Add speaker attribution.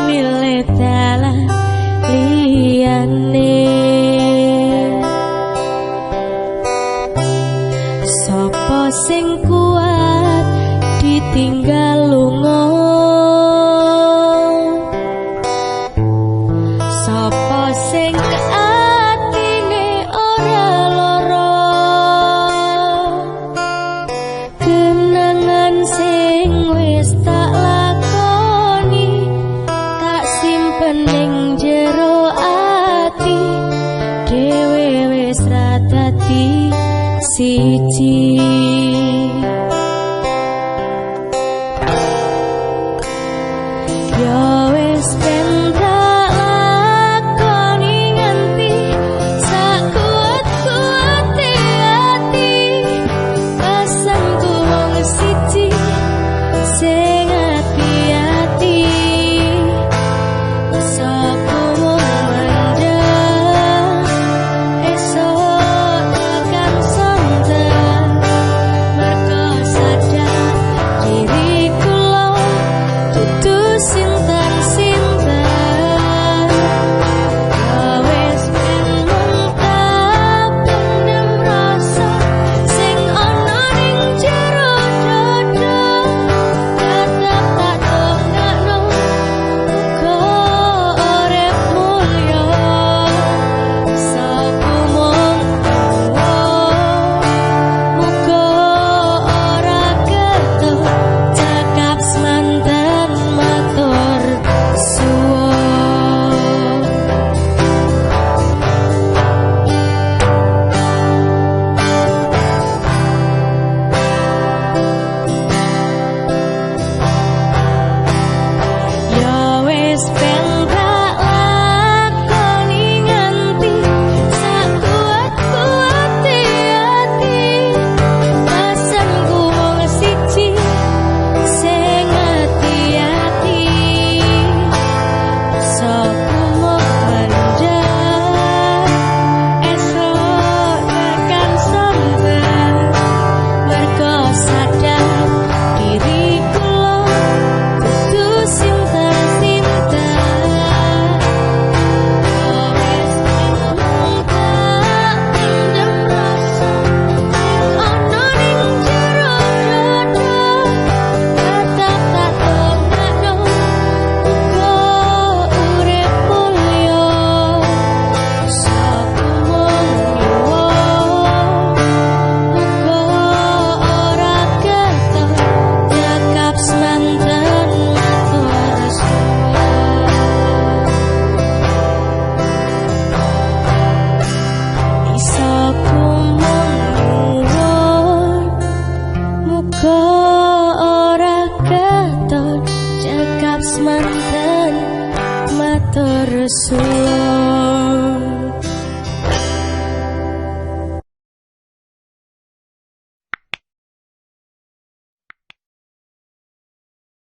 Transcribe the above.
Speaker 1: milih dalan liyane. Sapa sing kuat ditinggal lunga, sapa sing atine ora lara, kenangan sing wis tak lakoni tak simpen ning jero ati dhewe wis ra dadi siji. Yo wis ben tak lakoni nganti sakuat-kuate ati, pesanku wong siji sing ati-ati. Sopo mung mendem esuk tekan sonten, mergo sadar diriku lo dudu sinten-sinten. Yo wis ben mung tak pendem rasa sing ana ning jero dada, tetep tak dongakno muga urip mulya. Sopo mung nyuwun muga ora ketuh cekap semanten matur suwun. Yo wis ben tak lakoni nganti sakuat-kuate ati, pesanku wong siji sing ati-ati. Sopo mung mendem esuk tekan sonten, mergo sadar diriku lo dudu sinten-sinten. Yo wis ben mung tak pendem rasa sing ana ning jero dada, tetep tak dongakno muga urip mulya. Sopo mung nyuwun muga ora ketuh cekap semanten matur suwun. Isoku mung nyuwun muga ora keton cekap semanten matur suwun.